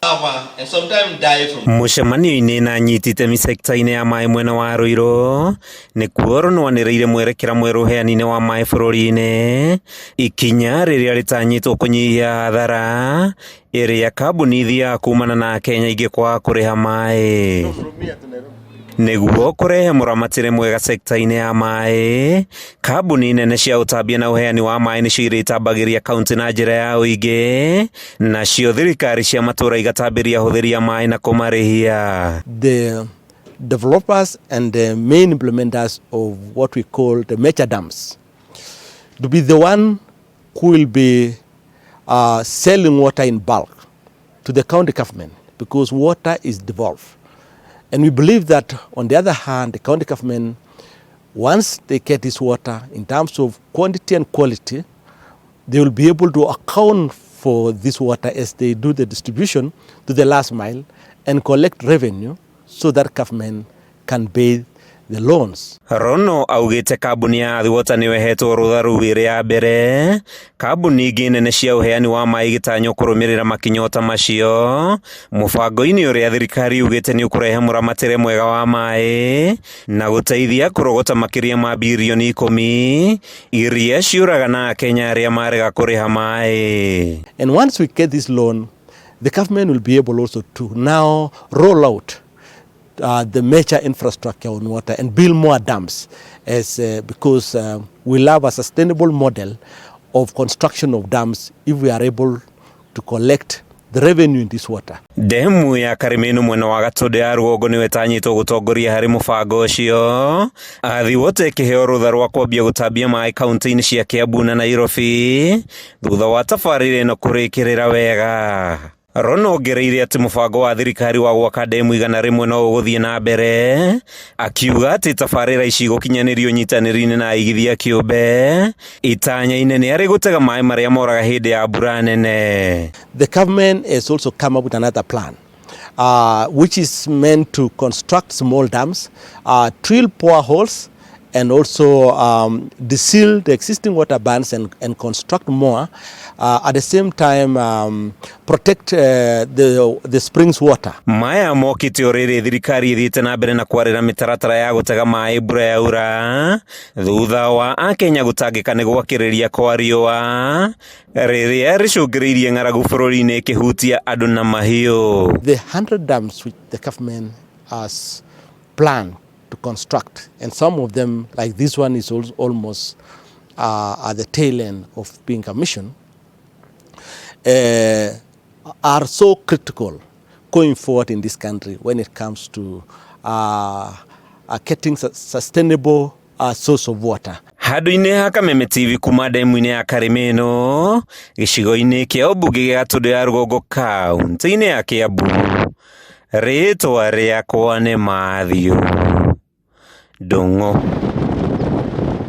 Suffer and sometimes die from. Mũcemanio-inĩ na anyiti itemi sekta-inĩ ya maĩ mwena wa Ruiru nĩkuo rũnwanĩrĩire mwerekera mwerũ ũheani-inĩ wa maĩ bũrũri-inĩ, ikinya rĩrĩa rĩtanyĩtwo kũnyihia hathara ĩrĩa kambuni ithiaga kumana na Akenya aingĩ kwaga kũrĩha maĩ. Nĩguo kũrehe mũramatĩre mwega sekta-inĩ ya maĩ, kambuni nene cia ũtambia na ũheani wa maĩ nĩcio irĩtambagĩria kaunti na njĩra ya ũingĩ, nacio thirikari cia matũũra igatambĩria ahũthĩri a maĩ na kũmarĩhia. The developers and the main implementers of what we call the major dams to be the one who will be selling water in bulk to the county government, because water is devolved. And we believe that, on the other hand, the county government, once they get this water in terms of quantity and quality, they will be able to account for this water as they do the distribution to the last mile and collect revenue so that government can pay the loans. Rono augĩte kambuni ya Athi Water nĩyo ĩhetwo rũtha rũu ĩrĩ ya mbere, kambuni ingĩ nene cia ũheani wa maĩ igĩtanywo kũrũmĩrĩra makinya ta macio mũbango-inĩ ũrĩa thirikari yugĩte nĩ ũkũrehe mũramatĩre mwega wa maĩ na gũteithia kũrogota makĩria ma birioni 10 iria ciũraga na Akenya arĩa marega kũrĩha maĩ. And once we get this loan, the government will be able also to now roll out the major infrastructure on water and build more dams, as because we love a sustainable model of construction of dams if we are able to collect the revenue in this water. Ndemu ya Karimenu mwena wa Gatũndũ ya rũgongo nĩyo ĩtanyĩtwo gũtongoria harĩ mũbango ũcio. Athi Water ĩkĩheo rũtha rwa kwambia gũtambia maĩ kaunti-inĩ cia Kiambu na Nairobi thutha wa tabarĩra ĩno kũrĩkĩrĩra wega. Rono ongereire atĩ mũbango wa thirikari wa gwaka ndemu 100 no ũgũthiĩ na mbere, akiuga atĩ tabarĩra ici igũkinyanĩrio ũnyitanĩri-inĩ na aigithia kĩũmbe itanya inene arĩ gũtega maĩ marĩa moraga hĩndĩ ya mbura nene. The government has also come up with another plan, which is meant to construct small dams, drill boreholes, and also deseal the existing water bands and construct more. At the same time, protect the springs water. Maya mokĩte o rĩrĩ thirikari ĩthiĩte na mbere na kwarĩra mĩtaratara ya gũtega maĩ mbura yaura thutha wa Akenya gũtangĩka nĩ gwakĩrĩria kwa riũa rĩrĩa rĩcũngĩrĩirie ng'aragu bũrũri-inĩ ĩkĩhutia andũ na mahiũ. The 100 dams which the government has planned to construct, and some of them, like this one, is almost at the tail end of being commissioned, are so critical going forward in this country when it comes to getting sustainable source of water. Handũ-inĩ ha Kameme TV kuma ndemu-inĩ ya Karimeno gĩcigo-inĩ kĩa ũmbunge gĩa Gatũndũ ya rũgongo kaunti-inĩ ya Kiambu, rĩtwa rĩakwa nĩ Matthew Ndung'u.